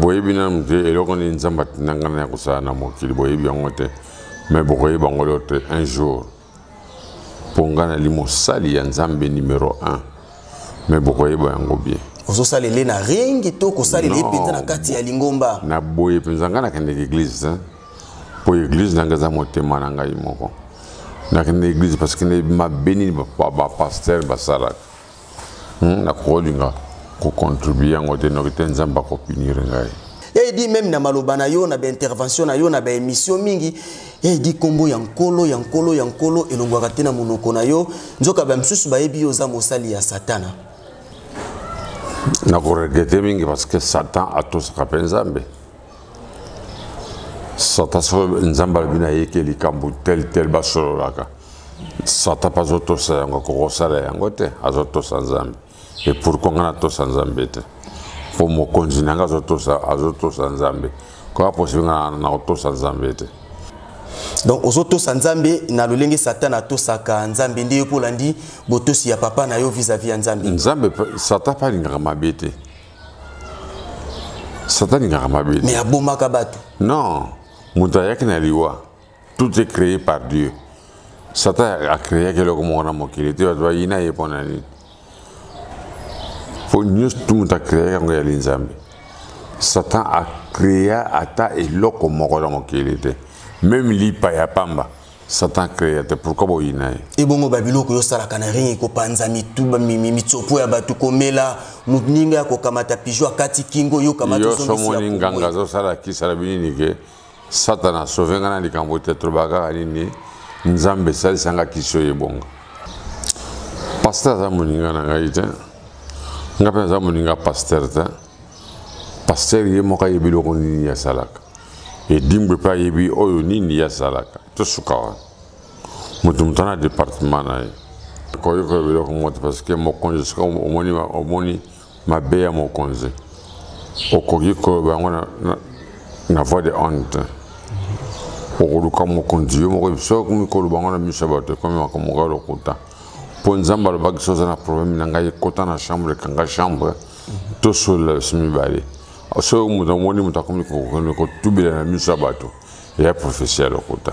Boyebi nanu te eloko nini Nzambe atinda ngai naya kosala na mokili, boyebi yango te. Mais bokoyeba yango lelo te un jour. Mpo ngai nali mosali ya Nzambe numero 1. Mais bokoyeba yango bien. Ozosalela ye na ring to kosalela ye mpenza na kati ya lingomba? Na boye mpenza ngai nakendeke eglise te. Mpo eglise na ngai eza motema na ngai moko. Nakende eglise parce que nayebi mabe nini ba pasteur basalaka. Nakolinga kocontribue yango te noki te Nzambe akopunir ngai. Ya Eddy, meme na maloba na yo, na ba intervention na yo, na ba emission mingi, ya Eddy kombo ya Nkolo, ya Nkolo, ya Nkolo elongwaka te na monoko na yo, nzoka ba misusu bayebi yo oza mosali ya Satana. Nakoregrete mingi parce que Satan atosaka mpe Nzambe. Satan soki Nzambe alobi na ye ke likambo tel tel basololaka, Satan mpe azotosa yango, akokosala yango te, azotosa Nzambe. Et pourquoi nga natosa Nzambe te? Mpo mokonzi na nga azotosa, azotosa Nzambe. Comment possible nga nakotosa Nzambe te? Donc ozotosa Nzambe na lolenge Satan atosaka Nzambe, nde yo mpo olandi botosi ya papa na yo vis-à-vis ya Nzambe. Nzambe, Satan mpe alingaka mabe te. Satan alingaka mabe te. Mais abomaka bato. Non, moto ayaki na liwa. Tout est créé par Dieu. Satan a créé eloko moko na mokili te, bato bayina ye mpo na nini? Mpo nyonso tu moto a créé yango yali Nzambe. Satan a créé ata eloko moko na mokili te. Même lipa ya pamba, Satan créé te. Pourquoi boyina ye? Ebongo ba biloko yo salaka na ring, kopanza mitu, ba mitsopo ya bato, komela moninga ya kokamata pigeon akati kingo, yo kamata Yo ozongisi ya somoni kobwe. nganga azosala kisala binini ke Satan a sauvé nga na likambo te, tolobaka kaka nini Nzambe esalisa nga kisi oyo ebonga. Pasteur aza moninga na ngai te, nga mpe naza moninga pasteur te. Pasteur ye moko ayebi eloko nini asalaka, edimbwe mpe ayebi oyo nini ye asalaka. Tosuka wana, moto moto na departement na ye. Koyoka biloko moko te parce que mokonzi soki omoni mabe ya mokonzi okoki koloba yango na voix de honte te. Okoluka mokonzi yo moko, soki okomi koloba yango na miso ya bato ekomi makambo moko ya lokuta. Mpo Nzambe alobaki soki oza na problème na ngai, kota na chambre, kanga chambre, tosolola biso mibale. Soki moto amoni moto akomi kokende kotubela na miso ya bato, ya prophetie ya lokuta.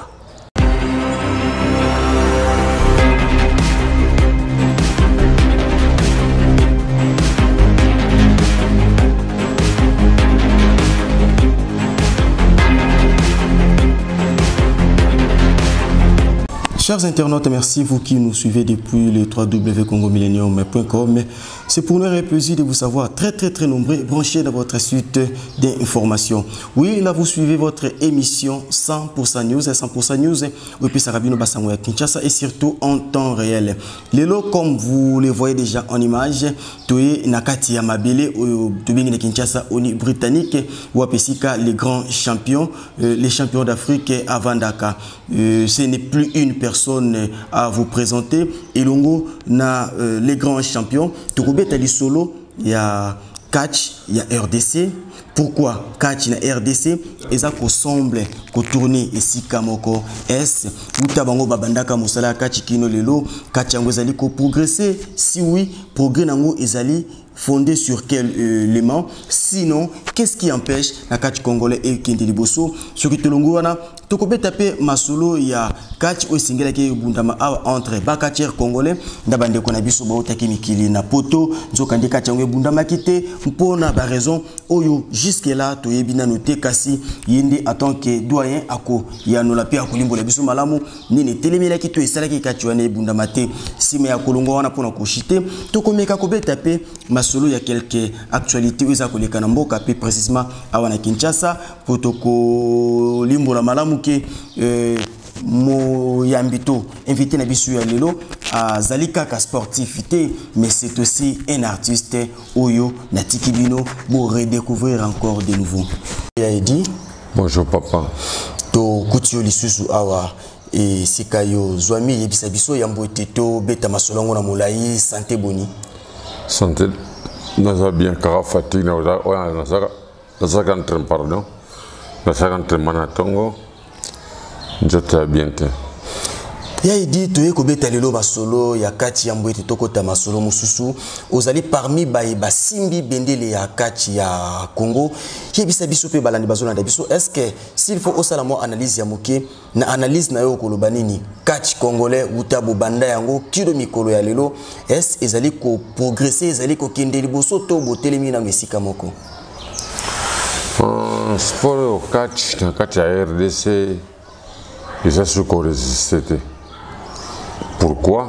Chers internautes, merci vous qui nous suivez depuis le www.congomillennium.com. C'est pour nous un plaisir de vous savoir très très très nombreux branchés dans votre suite d'informations. Oui, là vous suivez votre émission 100% News, 100% News, et puis Sarabino Basango ya Kinshasa et surtout en temps réel. Lelo, comme vous le voyez déjà en image, toye nakati ya mabele oyo tobengi na Kinshasa ONU britannique wapesika les grands champions, les champions d'Afrique avandaka. Ce n'est plus une personne à vous présenter. Elongo na les grands champions. Tokobeta lisolo ya catch ya RDC. Pourquoi catch na RDC eza ko semble ko tourner esika moko S uta bango babandaka mosala ya catch kino lelo catch yango ezali ko progresser? Si oui, progrès nango ezali fondé sur quel élément? Sinon, qu'est-ce qui empêche la catch congolais et Kende Liboso? Ce qui tolongo wana tokobeta pe masolo ya catch oyo esengelaki ebundama awa entre ba catcheurs congolais na bandeko na biso bautaki mikili na poto, nzokande catch yango ebundamaki te mpona ba raison oyo jusque là toyebi nano te, kasi ye nde en tant que doyen akoyanola pe akolimbola biso malamu nini etelemelaki to esalaki catch wana ebundama te. Nsima ya kolongwa wana mpona koshite, tokomeka kobeta pe masolo ya quelques actualités oyo eza koleka na mboka pe précisément awa na Kinshasa, po tokolimbola malamu ke moyambi to invité na biso ya lelo azali kaka sportif te, mais c'est aussi un artiste oyo natiki bino bo redécouvrir encore de nouveau. Ya Eddy. Bonjour papa. Tokuti yo lisusu awa esika yo zwami, yebisa biso yambo ete tobeta masolo yango na molai. Santé boni? Santé naza bien, kaka fatigue na oyo nazalaka entraînement, pardon, nazalaka entraînement na ntongo, nzoto ya bien te. Ya Edi, toye kobeta lelo masolo ya kati ya mbwete, tokota masolo mosusu. Ozali parmi baye basimbi bendele ya kati ya Congo. Yebisa biso mpe balandi bazolanda biso, est ce que s'il faut osala mwa analyse ya moke, na analyse na yo okoloba nini? Catch congolais wuta bobanda yango kilo mikolo ya lelo, est ezali koprogresse, ezali kokende liboso to botelemi nano esika moko? Sport oyo catch na kati ya RDC eza soki koresiste te. Pourquoi?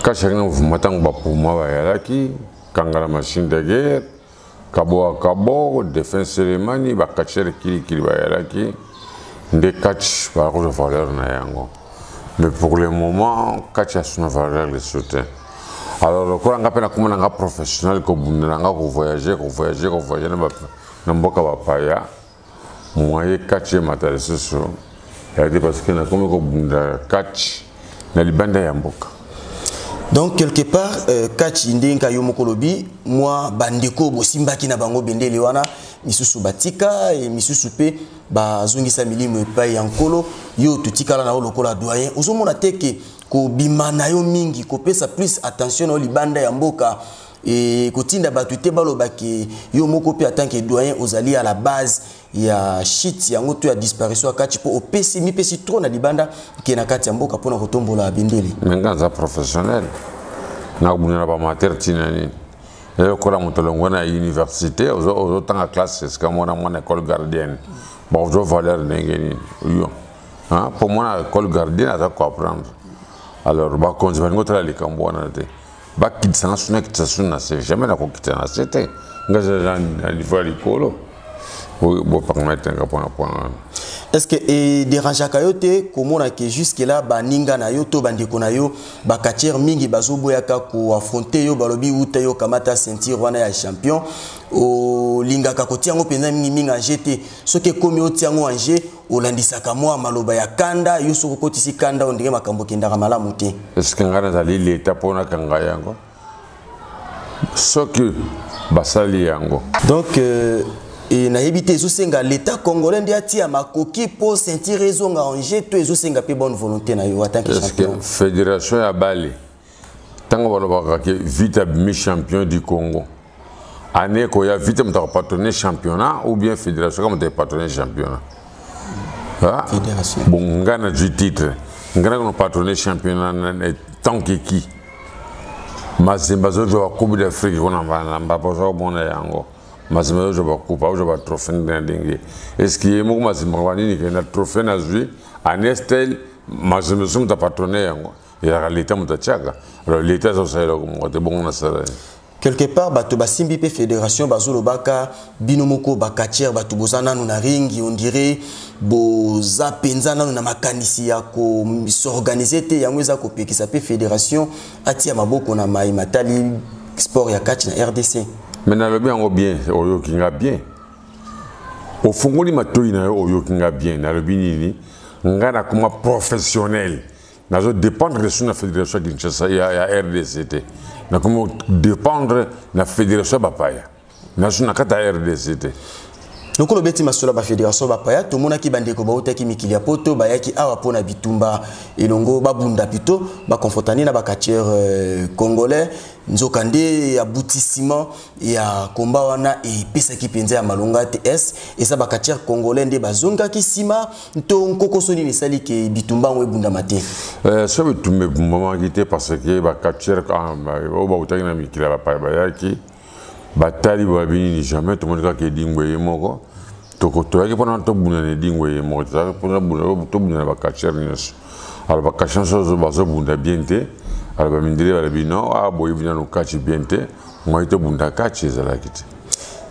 Catch yaki na mouvement ntango bapuma bayalaki kangala machine de guerre, Kaboa Kabo, Defense Selemani, bacatcheur kilikili bayalaki nde catch bakozwa valeur na yango. Mais pour le moment catch asuna valeur lisusu te. Alors lokola nga mpe nakoma na nga professionnel, kobunda na nga, kovoyage, kovoyage, kovoyage na mboka bapaya, moye catch emata lisusu ya te, parce que nakomi kobunda catch na libanda ya mboka. Donc quelque part catch ndenge yo moko lobi, mwa bandeko bosimbaki na bango bendele wana, misusu batika e misusu mpe bazongisa milimo epai ya Nkolo. Yo totikala na yo lokola doyen, ozomona te ke kobima na yo mingi, kopesa plus attention na yo libanda ya mboka e kotinda bato te balobaki yo moko mpe en tant que doyen ozali à la base ya shit yango to ya disparition ya catch, mpo opesi mipesi trop na libanda ke na kati ya mboka mpona kotombola bendele? Me nga naza professionnel, nakobunda na baamateur ntina nini? Lokola moto alongwa na université, ozotanga classe esika mwana mwana école gardienne, bakozwa valeur ndenge nini yo? Mpo mwana école gardienne aza koapprendre. Alors bakonzi balingi otala likambo wana te, bakitisa nga, suna kitisa suna na se, jamais nakokita na se te. Nga eza na niveau ya likolo, bopermettre nga mpona point wana. Est ce que edérangeaka yo te komona ke jusque là baninga na yo to bandeko na yo bacatcheur mingi bazoboyaka koaffronter yo? Balobi uta yo kamata ceinture wana ya champion, olingaka kotia yango mpenza mingimingi en jeu te. Soki ekomi otia yango en jeu, olandisaka mwa maloba ya kanda. Yo soki okotisi kanda, ondenge makambo ekendaka malamu te. Est ce que ngai nazali leta mpo nakanga yango soki basali yango? Donc nayebi te, ezosenga l'état congolais nde atia makoki mpo ceinture ezonga en jeu to ezosenga mpe bonne volonté na yo en tant que champion? Fédération ya bale, ntango balobaka ke Vita abimi champion du Congo, année koya Vita moto akopatronner championnat ou bien fédération ka moto akopatronner championnat? Ah? Fédération. Bon, ngai nazwi titre, ngai nakono patronner championnat tant que ki Mazembe azozwa bacoupe d'Afrique kuna na mbapa, oza komona yango. Mazembe azozwa bacoupe, azozwa batrophée ndenge na ndenge. Est ce que ye moko Mazembe akaba nini ke na trophée nazwi année tel? Mazembe so moto apatronner yango, ezalaka leta moto atiaka. Alors leta aza kosala eloko moko te, bongo nasala nini? Quelque part bato basimbi mpe fédération bazolobaka bino moko bacatcheur, bato boza nanu na ringi, on dirait boza mpenza nanu na makanisi ya kos'organiser te. Yango eza kopekisa mpe fédération atia maboko na mai matali sport ya catch na RDC. Me nalobi yango bien, oyoki nga bien, ofungoli matoi na yo, oyoki nga bien. Nalobi nini? Ngai nakoma professionnel, nazo dépendre lisusu na fédération ya Kinshasa ya RDC te. Nakomi dépendre na fédération ya bapaya, nazo na kati ya RDC te. Lokola obeti masolo ya bafédération bapaya, tomonaki bandeko bautaki mikili ya poto bayaki awa mpona bitumba elongo, babunda plutôt baconfrontani na bacatcheur congolais. Nzokande aboutissement ya komba wana epesaki mpenza ya malonga te. Es eza bacatcheur congolais nde bazongaki nsima to nkokoso nini esali ke bitumba yango ebundama te? So bitumba ebumbamaki te parce que bacatcheur oyo bautaki na mikili ya bapaya bayaki, batali, babi nini? Jamais, tomoni kaka Edingwe ye moko. Toyaki mpona tobunda na Edingwe ye moko, tozalaki mpona tobunda na bacatcheur nyonso. Alors bacatcheur nyonso bazobunda bien te. Alors bamindele balobi non, a boyebi nanu catch bien te, moi tobunda catch ezalaki te.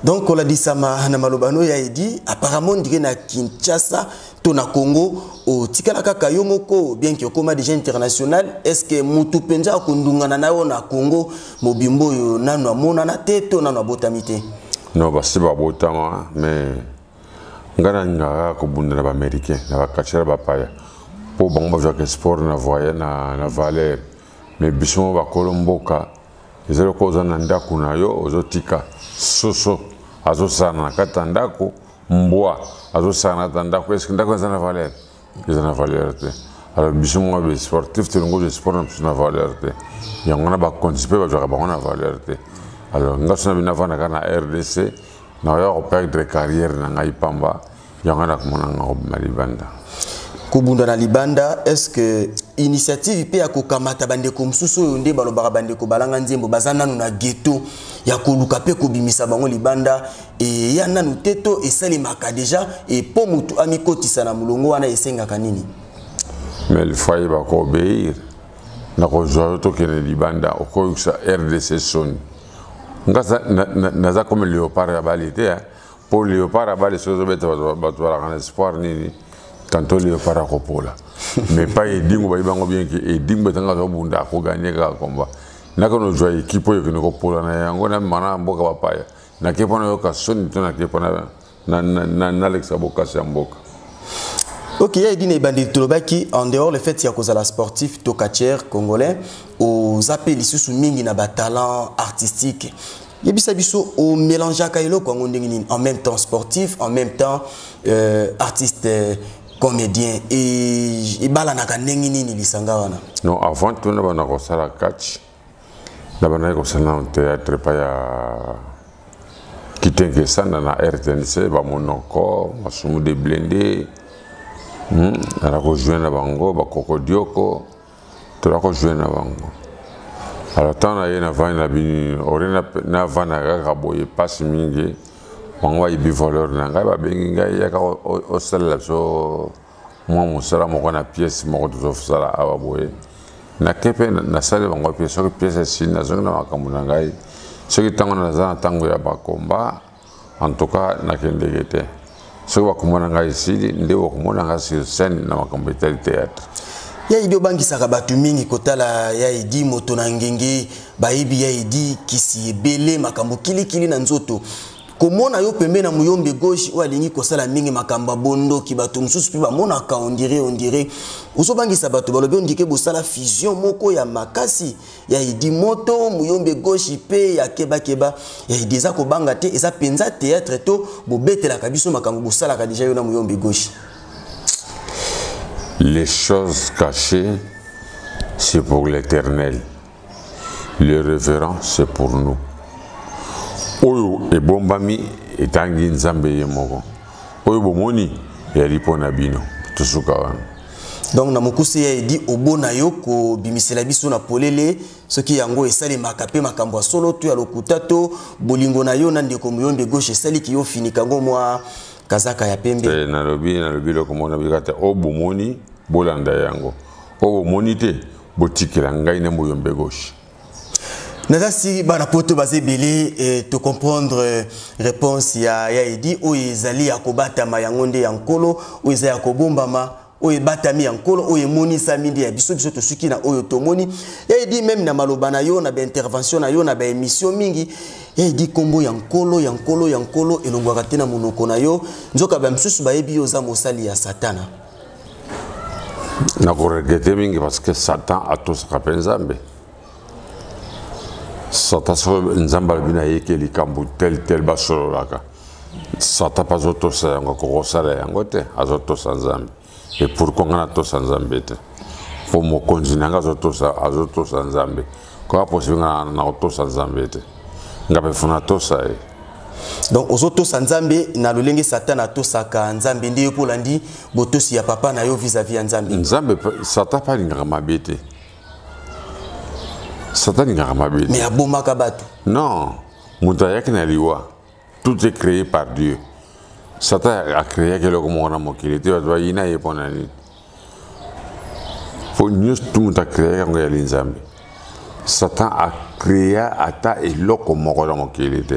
Donc kolandisama na maloba no ya Edi, apparemment ndike na Kinshasa to na Congo otikala kaka yo moko, bien que okoma déjà international. Est ce que mutu mpenza akondungana na yo na Congo mobimbo oyo nanu amonana te to nanu abotami te? Non, basi babotama, mais ngai nalingaka kaka kobunda na baaméricain, na bacatcheur bapaya, mpo bango bazwaka sport na voye na valeur. Mais biso mo bakolo mboka, eza lokola oza na ndako na yo, ozotika soso azosala na kati ya ndako, mbwa azosala na kati ya ndako. Est-ce ndako eza na valeur? Eza na valeur te. Alors biso moko ba sportif tolingi kozwa sport na biso na valeur te. Yango wana bakonzi mpe bazwaka bango na valeur te. Alors nga so na bino navanda kaka na RDC, nakoya koperdre carrière na ngai pamba. Yango nakomona nga kobima libanda. Kobunda na libanda, est-ce que initiative mpe ya kokamata bandeko mosusu oyo nde balobaka bandeko balanga nzembo baza nanu na ghetto ya koluka mpe kobimisa bango libanda eya nanu te to esalemaka deja e mpo motu amikotisa na molongo wana esengaka nini? Mais il faut ayeba koobéir na kozwa yo tokende libanda okoyokisa RDC soni. Nga naza comme léopard ya bali te, mpo léopard ya bali soki ozobeta bato balaka na espoir nini tantôt léopard akopola. Mais pas Edingo, bayebi yango bien ke Edingo etanga azobunda akoganye kaka komba. Nakende ozwa ekipe oyo ekende kopola na yango na mana ya mboka bapaya, nake mpo nayoka soni to nake mpo nalekisa bokasi ya mboka. Ok, ya Edi na ebandeli tolobaki en dehors le fait ya kozala sportif to catcheur congolais, oza mpe lisusu mingi na batalent artistique. Yebisa biso omélangeaka eloko yango ndenge nini, en même temps sportif, en même temps artiste, comédien, ebalanaka ndenge nini lisanga wana? Non, avant tout nabanda kosala catch, nabandaki kosala nano théâtre epai ya Kitenke Sanda na RTNC, bamonoko Masumu de Blende, nala kojouer na bango bakokodioko, tola kojouer na bango. Alors ntango na ye navandi na bini ore navanda kaka boye mpasi mingi, bango bayibi valeur na ngai, babengi ngai yaka osalela biso mwa mosala moko na pièce moko tozosala awa boye. Nake mpe nasali bango pièce. Soki pièce esili, nazongi na makambo na ngai. Soki ntango naza na ntango ya bakomba, en tout cas nakendeke te. Soki bakomba na ngai esili, nde bakomona ngai sur scène na makambo etali théâtre. Ya Edi, obangisaka bato mingi kotala ya Edi moto na ngenge, bayebi ya Edi kisi ebele, makambo kilikili na nzoto. Komona yo pembe na muyombe gauche oyo alingi kosala mingi makambo ya bondoki, bato mosusu mpe bamonaka ondire ozobangisa bato, balobi ondike bosala fusion moko ya makasi ya Edi moto muyombe gauche mpe ya kebakeba. Ya Edi, eza kobanga te, eza mpenza théâtre to bobetelaka biso makambo bosalaka deja yo na muyombe gauche? Les choses cachées, c'est pour l'Éternel. Le révérend, c'est pour nous. Oyo ebombami etangi Nzambe ye moko. Oyo bomoni eyali mpo na bino. Tosuka wana. Donc na mokuse, ya Edi, obona yo kobimisela biso na polele soki yango esalemaka mpe makambo ya solo to ya lokuta, to bolingo na yo na ndeko muyombe gauche esaliki yo finika yango mwa kazaka ya pembe? Eh, nalobi eloko moko nabika te. Oyo bomoni, bolanda yango. Oyo bomoni te, botikela ngai na muyombe gauche. Naza si bana poto baza ebele, tocomprendre réponse ya Edi. Oyo ezali ya kobatama, yango nde ya Nkolo. Oyo eza ya kobombama, oyo ebatami ya Nkolo, oyo emonisami nde ya biso. Biso tosuki na oyo tomoni. Ya Edi, même na maloba na yo, na baintervention na yo, na baémission mingi, ya Edi, nkombo ya Nkolo, ya Nkolo, ya Nkolo elongwaka te na monoko na yo. Nzoka bamisusu bayebi yo oza mosali ya Satana. Nakoregretter mingi parce que Satan atosaka mpe Nzambe. Satan, soki Nzambe alobi na ye ke likambo tel tel basololaka, Satan mpe azotosa yango, akokosala yango te, azotosa Nzambe. Et pourquoi nga natosa Nzambe te? Mpo mokonzi na nga azotosa Nzambe, koka possible nga na kotosa Nzambe te? Nga mpe funa tosa ye. Donc ozotosa Nzambe na lolenge Satan atosaka Nzambe, nde yo mpo olandi botosi ya papa na yo vis-à-vis ya Nzambe. Nzambe, Satan mpe alingaka mabe te. Satan alingaka mabe te. Mais abomaka bato. Non, moto ayaki na liwa. Tout est créé par Dieu. Satan acréaki eloko moko na mokili te. Bato bayina ye mpo na nini? Po nyonso tu moto acréaki yango yali Nzambe. Satan acréa ata eloko moko na mokili te,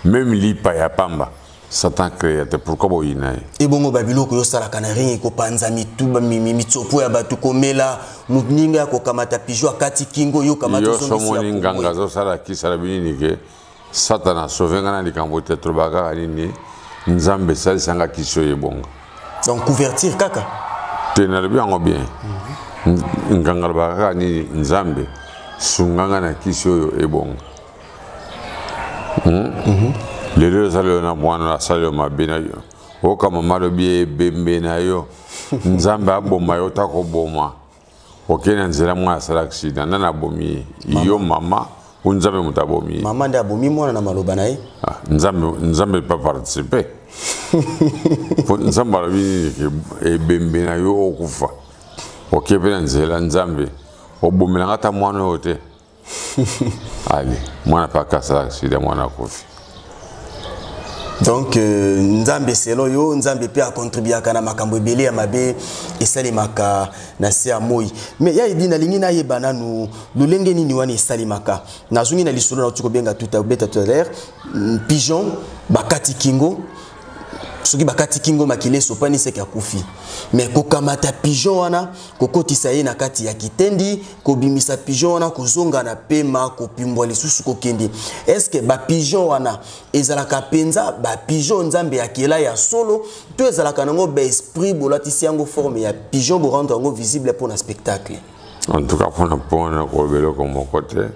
même lipa ya pamba Satan créa te. Pourquoi boyina ye? Ebongo babiloko oyo osalaka na ringi, kopanza mitu, mitsopo ya bato, komela moninga ya kokamata pigeon akati kingo, yo kamata. Yo somoni nganga azosala kisala binini ke Satan asauve nga na likambo te. Tolobaka kaka nini? Nzambe esalisanga kisi oyo ebonga. Donc couverture kaka. Te, nalobi yango bien. Nganga alobaka kaka nini? Nzambe sunga nga na kisi oyo ebonga. Lelo eza lelo na mwana asali yo mabe na yo, oyoka mama alobi ebembe na yo, Nzambe aboma yo ta koboma. Okei na nzela, mwana asala accident, nani abomi ye? Yo mama ou Nzambe moto abomi ye? Mama nde abomi mwana na maloba na ye. Ah, Nzambe, Nzambe pa participe. Po Nzambe alobi nini? Ke ebembe na yo okufa. Okei mpe na nzela, Nzambe obomelanga ata mwana oyo te. Ale, mwana mpe akasala accident, mwana akufi. Donc Nzambe selo yo, Nzambe mpe akontribuaka na makambo ebele ya mabe esalemaka na se ya moi. Mais ya Edi, nalingi nayeba nanu lolenge nini wana esalemaka. Nazongi na lisolo nauti kobenga tout à beta tout à l'heure, pigeon bakati kingo. Soki bakati kingo, makila esopani, seke akufi. Mais kokamata pigeon wana, kokotisa ye na kati ya kitendi, kobimisa pigeon wana, kozonga na pema, kopimbwa lisusu, kokende, est-ce bapigeon wana ezalaka mpenza bapigeon Nzambe akela ya solo, to ezalaka nango baesprit bolatisi yango forme ya pigeon, borendre yango visible mpona spectacle? En tout cas, mpona koloba eloko moko te.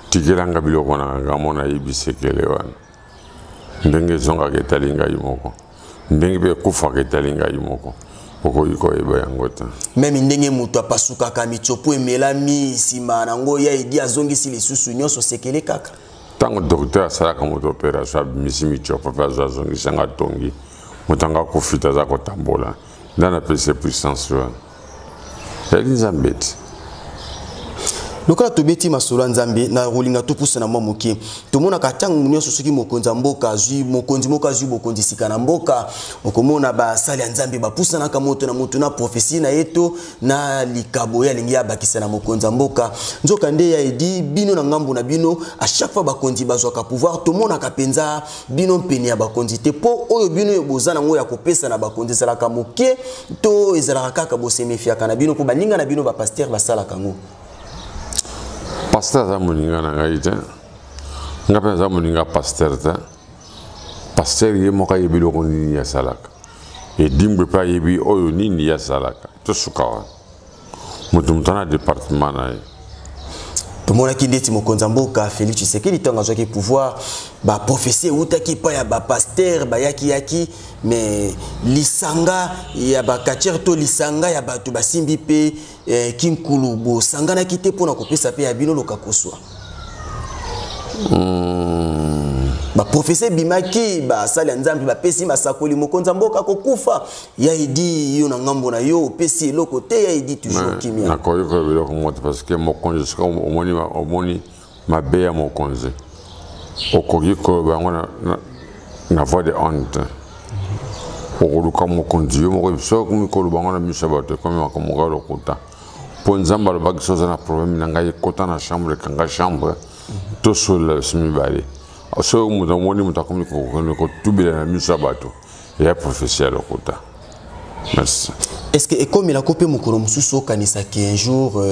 Tikelanga biloko na nga mo, nayebi sekele wana. Ndenge ezongaka etali ngai moko, ndenge mpe ekufaka etali ngai moko. Okoki koyeba yango te. Même ndenge moto apasukaka, mitsopo emelami nsima nango, ya Edi azongisi lisusu nyonso, sekele kaka. Ntango docteur asalaka moto opération, abimisi mitsopo mpe azwa, azongisi yango, atongi moto yango, akufi te, aza kotambola. Nde napesi puissance wana, ezali Nzambe te. Lokola tobeti masolo ya Nzambe, na kolinga topusa na mwa moke. Tomonaka ntango nyonso, soki mokonzi ya mboka azwi, mokonzi moko azwi bokonzi sika na mboka, okomona basali ya Nzambe bapusanaka, moto na moto na prophétie na ye to na likabo ye alingi abakisa na mokonzi ya mboka. Nzoka nde ya Edi, bino na ngambo na bino, à chaque fois bakonzi bazwaka pouvoir, tomonaka mpenza bino mpene ya bakonzi te. Mpo oyo bino boza nango ya kopesa na bakonzi ezalaka moke, to ezalaka kaka bosemefiaka na bino mpo baninga na bino bapasteur basalaka yango? Pasteur aza moninga na ngai te, nga mpe naza moninga pasteur te. Pasteur ye moko ayebi eloko nini asalaka, edimbwe mpe ayebi oyo nini ye asalaka. Tosuka wana, moto moto ana département na ye. Tomonaki ndeti mokonzi ya mboka Félix Tshisekedi, ntango azwaki pouvoir, baprophétie eutaki epai ya bapasteur, bayaki-yaki. Mais lisanga ya bacatcheur to lisanga ya bato basimbi mpe kinkulu, bosanganaki te mpona kopesa mpe ya bino lokakoswa? Baprophétie ebimaki, basali ya Nzambe bapesi masakoli, mokonzi ya mboka kokufa. Ya Edi, yo na ngambo na yo opesi eloko te? Ya Edi, toujours kimia. Nakoki koyeba eloko moko te, parce que mokonzi, soki omoni mabe ya mokonzi, okoki koloba yango na voix de honte. Okoluka mokonzi yo moko. Soki okomi koloba yango na miso ya bato, ekomi makambo moko ya lokuta. Mpo Nzambe alobaki, so oza na problème na ngai, ekota na chambre, ekanga chambre, tosolola biso mibale. Soki moto amoni moto akomi kotubela na miso ya bato, eya prophétie ya lokuta. Merci. Est ce que ekomelako mpe mokolo mosusu okanisaki un jour,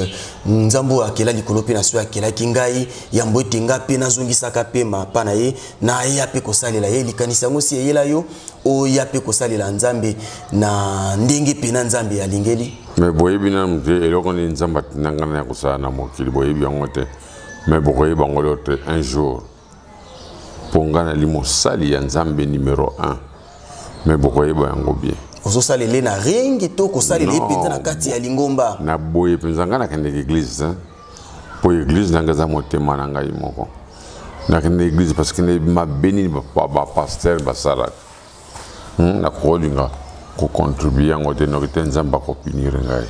Nzambe oyo akela likolo mpe na so akelaki ngai, yambo ete nga mpe nazongisaka mpe mapa na ye, naya mpe kosalela ye? Likanisi yango si eyela yo, oya mpe kosalela Nzambe na ndenge mpe na Nzambe alingeli? Mais boyebi nanu te eloko nini Nzambe atinda ngai na ya kosala na mokili. Boyebi yango te, mais bokoyeba yango lelo te, un jour. Mpo ngai nali mosali ya Nzambe numéro 1, mais bokoyeba yango bien. Ozosalela ye na ring to kosalela ye mpenza na kati ya lingomba? Na boye mpenza, ngai nakendeke église te, mpo église na ngai eza motema na ngai moko. Nakende église parce que nayebi mabe nini bapasteur basalaka. Nakolinga kocontribue yango te, noki te Nzambe akopunir ngai.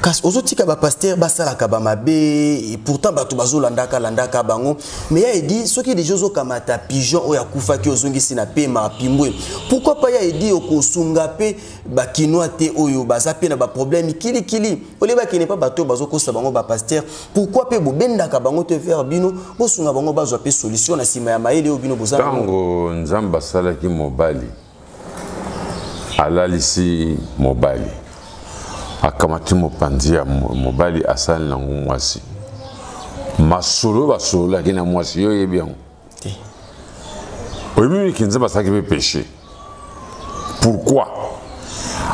Kasi ozotika bapasteur basalaka bamabe, et pourtant bato bazolandaka landaka bango. Mais ya Edi, soki deja ozokamata pigeon oyo akufaki, ozongisi na pema, apimbwe, pourquoi pas, ya Edi, okosunga mpe bakinois te oyo baza mpe na baproblème kilikili, olie bakende mpa bato oyo bazokosa bango bapasteur? Pourquoi mpe bobendaka bango te vers bino, bosunga bango bazwa mpe solution na nsima ya mayele oyo bino boza nango? Ntango Nzambe asalaki mobali, alalisi mobali, akamati mopanzi ya mobali, asali nango mwasi. Masolo basololaki na mwasi, yo oyebi yango? Te. Oyebi miki Nzambe asalaki mpe péché. Pourquoi?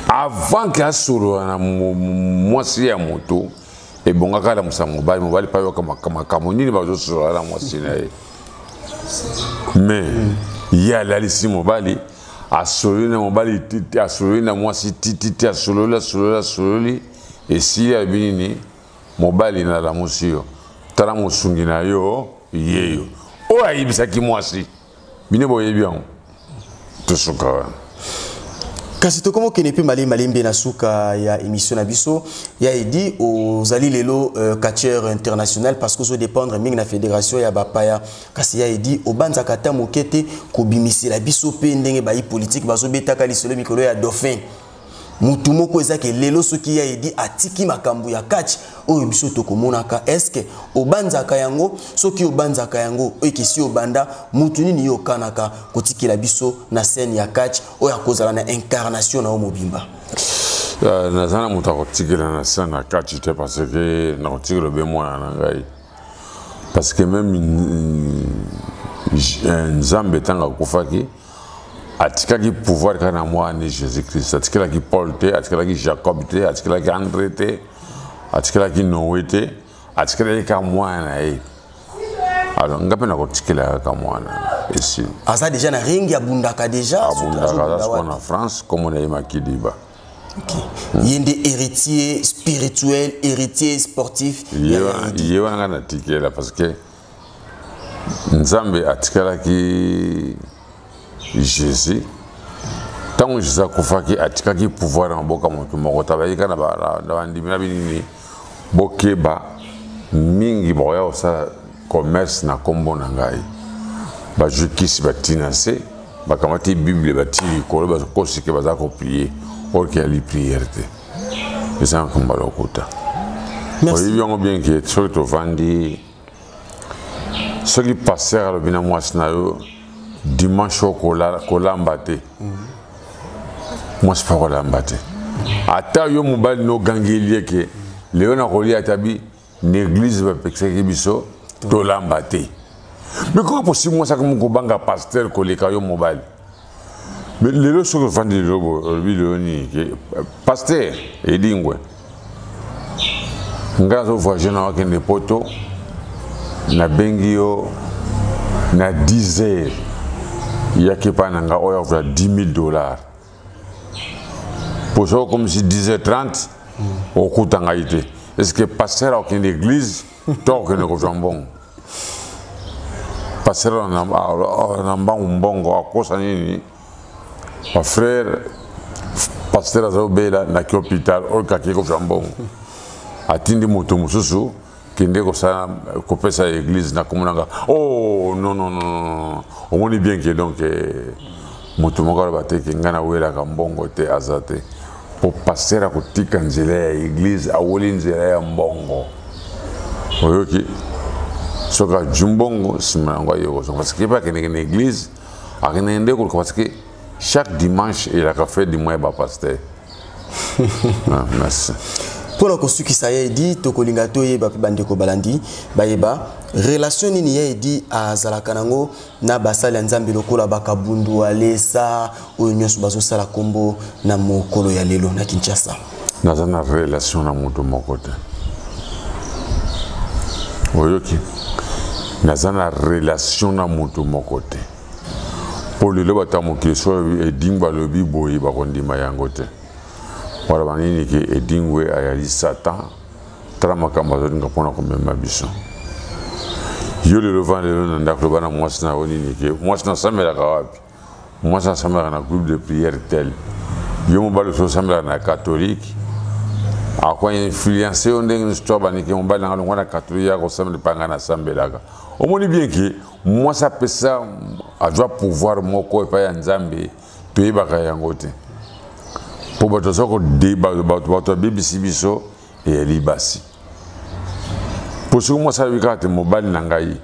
Avant ke asolola na mwasi ya moto, ebongaka alamusa mobali, mobali mpe ayoka makambo nini bazosolola na mwasi na ye. Mais ye alalisi mobali, asololi na mobali, asololi na mwasi tititi, asololi, asololi, asololi. Esili alobi nini? Mobali nalamusi yo, tala mosungi na yo yeyo. Oyo ayebisaki mwasi, bino boyebi yango. Tosuka wana. Kasi tokomi okende mpe malembe malembe na suka ya émission na biso. Ya Edi, ozali lelo catcheur international parce que ozodépendre mingi na fédération ya bapaya. Kasi ya Edi, obanzaka ata moke te kobimisela biso mpe ndenge bayi politique bazobetaka lisolo mikolo ya dauphin. Mutu moko ezaki lelo soki ya Edi atiki makambo ya catch oyo biso tokomonaka, est-ce obanzaka yango? Soki obanzaka yango, ekesi obanda mutu nini yo okanaka kotikela biso na scène ya catch oyo akozala na incarnation na yo mobimba? Naza na moto akotikela na scène ya catch te, parce que nakotikela obe mwana na ngai, parce que même Nzambe ntango akufaki atikaki pouvoir kaka na mwana Jésus Christ. Atikelaki Paul te, atikelaki Jacob te, atikelaki André te, atikelaki Noé te, atikelaki kaka mwana na ye. Alors nga mpe nakotikela kaka mwana esili. Aza déjà na ringi, abundaka déjà? Abundaka, aza sikoyo na France, kombo na ye Makidiba. Okay. Ye nde héritier spirituel, héritier sportif? Ye wana nga natikela, parce que Nzambe atikalaki Jésus. Ntango Jésus akufaki, atikaki pouvoir na maboko ya moto moko te. Abayika na bandimi na binini, bokeba mingi, bakoya kosala commerce na nkombo na ngai. Bazwi kisi, batii na se, bakamati Bible, batii likolo, bakosike baza koprier, or que yali prière te, eza makambo ya lokuta. Oyebi yango bien que soki tovandi, soki pasteur alobi na mwasi na yo dimanche oyo kolamba te, mwasi mpe kolamba te. Ata yo mobali nogangeli ye ke lelo nakolia, ata bi na église bapekisaki biso tolamba te. Mais comment possible mwasi akomi kobanga pasteur koleka yo mobali? Mais lelo soki ovandi lelo boye, olobi lelo nini ke pasteur Edingwe, ngai nazo voyage na wakende Poto, nabengi yo na 10 heures, yaki epai na ngai oyo akozwa 10 000 $, po soki okomisi 10 heures 30 okuta ngai te. Est ce que pasteur akokende église to akokende kozwa mbongo? Pasteur na mbangu mbongo akosa nini? Bafrère, pasteur azobela, naki hôpital oyo kaki kozwa mbongo, atindi moto mosusu kende kosala kopesa église na komonanga. Oh non, non, non, omoni bien que donc moto moko aloba te ke ngai nawelaka mbongo te, aza te. Po pasteur akotika nzela ya église, awoli nzela ya mbongo. Oyoki, soki azwi mbongo, nsima yango aye kozonga, parce que mpe akendeke na église, akendeke nde koluka, parce que chaque dimanche elaka fin du mois ya bapasteur. Ah, merci. Mpona kosukisa, ya Edi, tokolinga toyeba mpe bandeko balandi bayeba relation nini ya Edi azalaka nango na basali ya Nzambe lokola bakabundu alesa oyo nyonso bazosala nkombo na mokolo ya lelo na Kinshasa. Naza na relation na moto moko te. Oyoki, naza na relation na moto moko te, mpo lelo bato ya mokili so Edingwe alobi boye, bakondima yango te. Wala banini ke Edingwe ayali Satan, tala makambo azolinga mpona komema biso. Yo lelo vanda lelo na ndako, loba na mwasi na yo nini ke mwasi nasambelaka wapi? Mwasi asambelaka na groupe de prière tel. Yo mobali oso osambelaka na catholique, akoinfluence yo ndenge nyonso to abaniki mobali nanga longwa na catholique ya kosambela epai ngai nasambelaka. Omoni bien ke mwasi apesa, azwa pouvoir moko epai ya Nzambe, toyebaka yango te, mpo bato aza bato babebisi biso, eyali basi. Mpo soki mwasi alobi kaka te mobali na ngai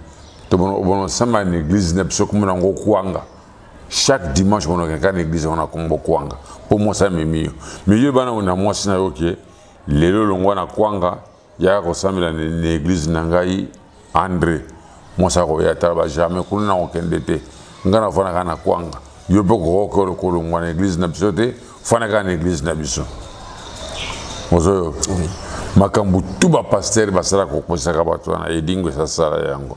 tobona osambela na église na biso komona yango kwanga, chaque dimanche bonokende kaka na église wana kombo kwanga, mpo mwasi amemi yo. Mais yo bana na mwasi na yo ke lelo longwa na kwanga, yaka kosambela na église na ngai André, mwasi akoya tala ba jamais kuna na kokende te, ngai nafanda kaka na kwanga. Yo mpe kokoki kolongwa na église na biso te, fanda kaka na église na biso. Ozoyoka makambo tu bapasteur basalaka, kokosaka bato wana, Edingwe esasala yango.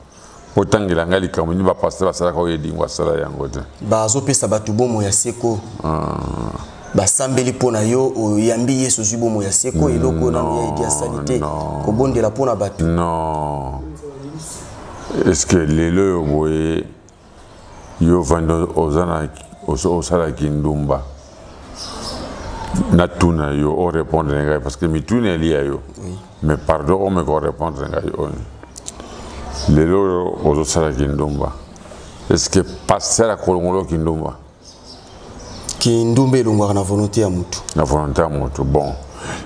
Otangela ngai likambo nini bapasteur basalaka oyo Edingwe asala yango te? Bazopesa bato bomo ya seko. Basambeli mpo na yo, oyambi Yesu, ozwi bomoi ya seko, eloko oyo nanu ya Edi asali te, kobondela mpo na bato. Non, est-ce que lelo oyo boye yo ovandi oza na osalaki ndumba, natuna yo orépondre ngai, parce que mituna elia yo, mais pardon, omeka orépondre ngai oyo: lelo oyo ozosalaki ndumba, est ce que pasteur akolongola kindumba? Kindumba elongwaka na volonté ya motu. Na volonté ya motu. Bon,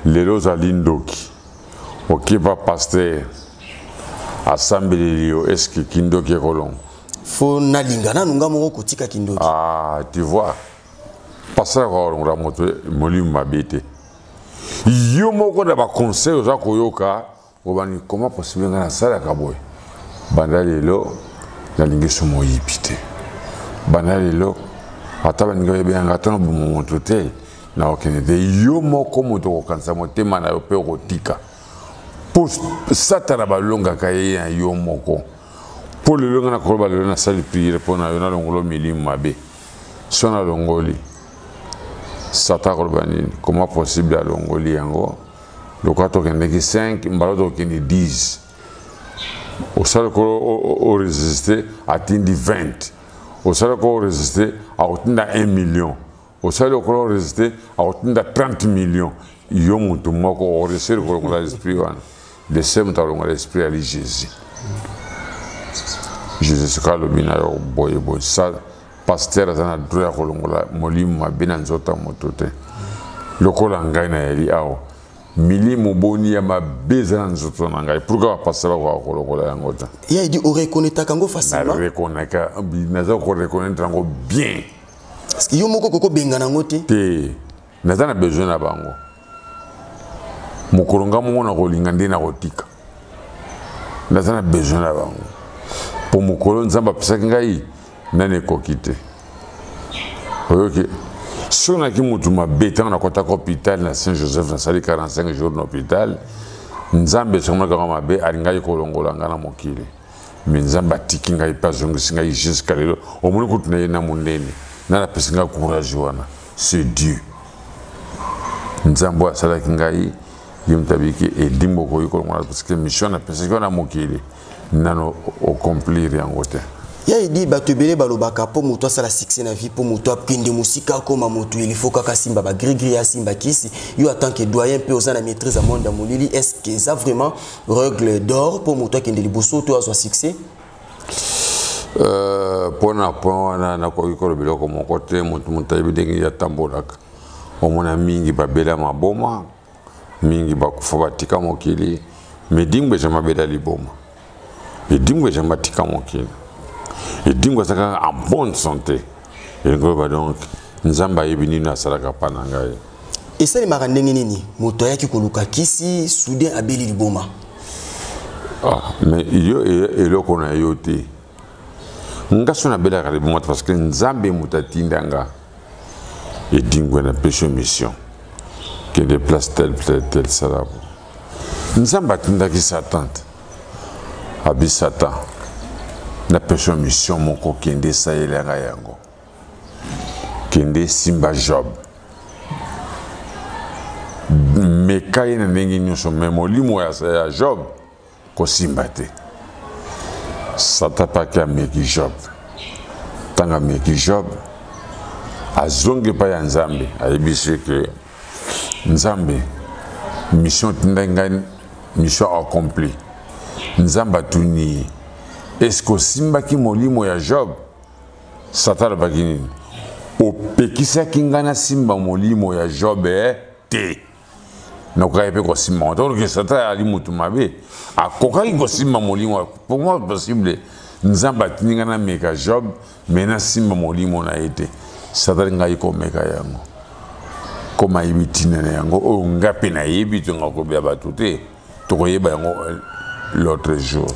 lelo ozali ndoki, okepa pasteur asambeleli yo, est ce que kindoki ekolongwa? Fo nalinga nanu nga moko kotika kindoki. Ah, tu vois, pasteur akolongola moto molimo mabe te. Yo moko na baconseil oza koyoka, obani comment possible ngai nasalaka boye? Banda lelo nalingi so moyibi te. Banda lelo ata baningi bayebenganga ata naboma moto te, nakokende te. Yo moko moto okokanisa motema na yo mpe okotika, mpo Satana balongaka ye na yo moko. Mpo lelo ngai nakoloba, lelo nasali priere mpo na yo, nalongolo milimo mabe. So nalongoli, Satan akoloba nini? Comment possible alongoli yango? Lokola tokendeki 5 mbala, tokende 10. Osali ko oresiste, atindi 20. Osali ko oresiste, akotinda 1 million. Osali lokola oresiste, akotinda 30 million. Yo motu moko oresiste kolongola esprit wana? Le seul moto alongola esprit ali Jésus. Jésus soki alobi na yo boye boye, sa pasteur aza na droit ya kolongola molimo mabe na nzoto ya moto te. Lokola ngai nayali awa, milimo boni ya mabe eza na nzoto na ngai? Pourquoi bapasteur bakoka kolongola yango te? Ya Edi, oreconnaîtraka yango facilement? Nareconnaître, naza koreconnaître yango bien. Parce que yo moko okoki kobengana yango te. Te, naza na besoin na bango. Mokolo nga moko na kolinga nde nakotika. Naza na besoin na bango mpo mokolo Nzambe apesaki ngai nani ekoki te. Oyoki, soki naki motu mabe, ntango nakɔtaka hôpital na Saint Joseph, nasali 45 jours na hôpital. Nzambe soki monakanga mabe, alingaki kolongola ngai na mokili, mais Nzambe atiki ngai mpe azongisi ngai jusqu'à lelo. Omoni kutu na ye na monene, nani apesi ngai courage wana? C'est Dieu. Nzambe oyo asalaki ngai, ye moto abiki edimbo okoki kolongola, parce que mission napesaki wana mokili nano ocomplir yango te. Ya Edi, bato ebele balobaka mpo moto asala succès na vie, mpo moto akende mosika, akóma moto, il faut kaka asimba bagrigri, asimba kisi. Yo en tant que doyen mpe oza na maîtrise ya monde ya molili, est ce que eza vraiment règle d'or mpo moto akende liboso to azwa succès? Mpo na point wana nakoki koloba eloko moko te. Moto ayebi ndenge atambolaka. Omona mingi babela maboma, mingi bakufa batika mokili. Medingo eza mabela liboma, edingo eza batika mokili. Edingo aza kaka en bonne santé, elingi koloba donc Nzambe ayebi nini asalaka mpa na ngai. Esalemaka ndenge nini moto ayaki koluka kisi, soudain abeli liboma? Ah, mais yo eloko na yo te. Nga so nabelaka liboma te, parce que Nzambe moto atinda nga: "Edingwe, napesi yo mission, kende place tel tel tel, sala bo." Nzambe atindaki Satan te. Abi Satan: "Napesi yo mission moko, kende esalelanga yango, kende simba Job, meka ye na ndenge nyonso, me molimo ya Job kosimba te." Satan mpaki ameki Job. Ntango ameki Job, azongi epai ya Nzambe, ayebisi ke: "Nzambe, mission otindaki ngai, mission accompli." Nzambe atuni ye: "Est-ce osimbaki molimo ya Job?" Satan alobaki nini? "Opekisaki ngai nasimba molimo ya Job te, nakokaki mpe kosimba ngo." Toloke Satan ali motu mabe, akokaki kosimba molimo. Pour moi possible, Nzambe atindi ngai nameka Job, me nasimba molimo na ye te. Satan ngai komeka yango, koma ayebi ntina na yango oyo nga mpe nayebi. Tonga kobela bato te, tokoyeba yango l'autre jour.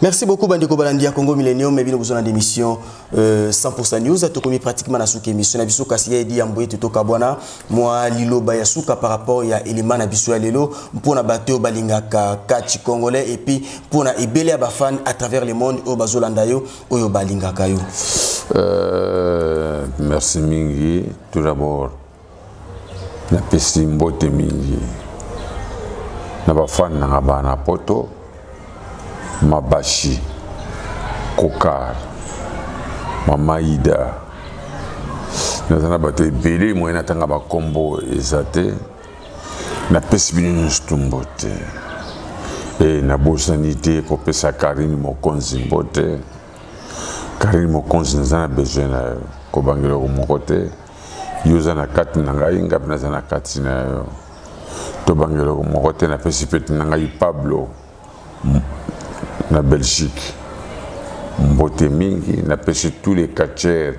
Merci beaucoup bandeko balandi ya Congo Millennium et bino bozona d'émission 100% News. Tokomi pratiquement na suka émission na biso, kasi ya Edi, yambo ete tokabwana, mwa liloba ya suka par rapport ya élément na biso ya lelo mpona bato oyo balingaka catch congolais et puis mpona ebele ya bafan à travers le monde oyo bazolanda yo, oyo balingaka yo. Merci mingi. Tout d'abord, Napesi mbote mingi na bafani na nga bana poto, Mabashi, Kokar, Mama Ida. Naza na bato ebele moye natanga bakombo eza te. Napesi bino nyonso tu mbote. E nabosani te kopesa Karine Mokonzi mbote. Karine Mokonzi, naza na besoin na yo, kobanga eloko moko te. Yo oza na kati na ngai, ngai mpe naza na kati na yo, tobanga eloko moko te. Napesi pete na ngai Pablo na Belgique mbote mingi. Napesi tous les catcheurs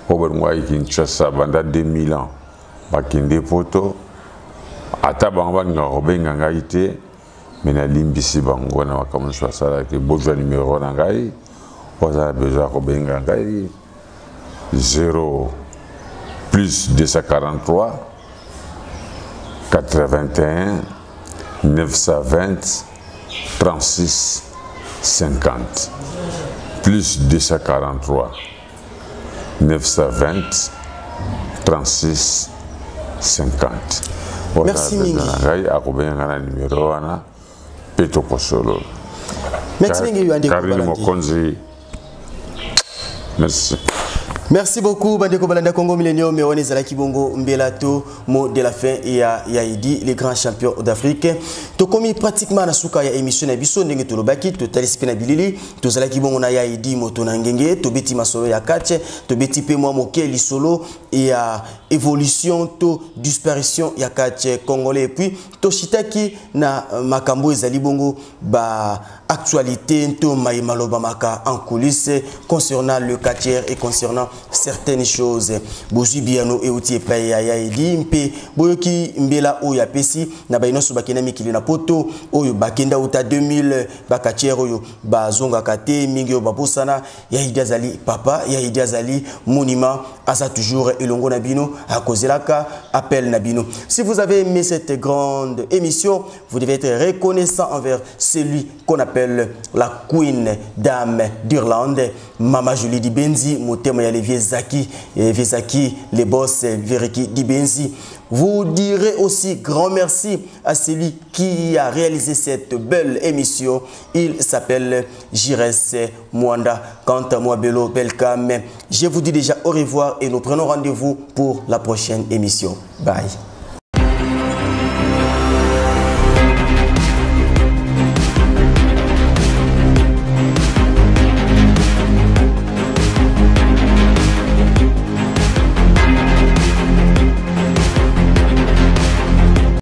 oyo balingwaki Kinshasa banda 2000 ans bakende poto, ata bango balingaka kobenga ngai te, me nalimbisi bango na makambo nyonso basalaki. Bozwa numero na ngai, oyo aza na besoin ya kobenga ngai, 0 plus 243 81 920 36 50, plus 243 920 36 50. Merci mingi. Na ngai akobenga ngai na numero wana mpe tokosolola. Merci mingi, Yande. Karine Kobalandi. Mokonzi, merci. Merci beaucoup, bandeko balanda Congo Millennium. Wana ezalaki bongo mbela to mot de la fin ya Yaidi, les grands champions d'Afrique. Tokomi pratiquement na suka ya émission na biso. Ndenge tolobaki, totalisi pe na bilili, tozalaki bongo na Yaidi moto na ngenge, tobeti masolo ya catch, tobeti pe mwa moke lisolo ya évolution to disparition ya catch congolais, et puis toshitaki na makambo ezali bongo ba actualité to maye maloba maka en coulisses concernant le catcheur et concernant certaines choses. Bozwi biyano euti epai ya Yaidi mpe boyoki mbela oyo apesi na baye nyonso bakenda mikili na poto, oyo bakenda uta 2000, bacatcheur oyo bazongaka te mingi, oyo babosana. Yaidi azali papa, Yaidi azali monument, aza toujours elongo na bino, akozelaka appel na bino. Si vous avez aimé cette grande émission, vous devez être reconnaissant envers celui qu'on appelle la Queen Dame d'Irlande, Mama Julie Dibenzi, motema ya les Zaki, Zaki, les boss Veriki Dibenzi. Vous direz aussi grand merci à celui qui a réalisé cette belle émission. Il s'appelle Jires Mwanda. Quant à moi, Bello Belkam, je vous dis déjà au revoir et nous prenons rendez-vous pour la prochaine émission. Bye.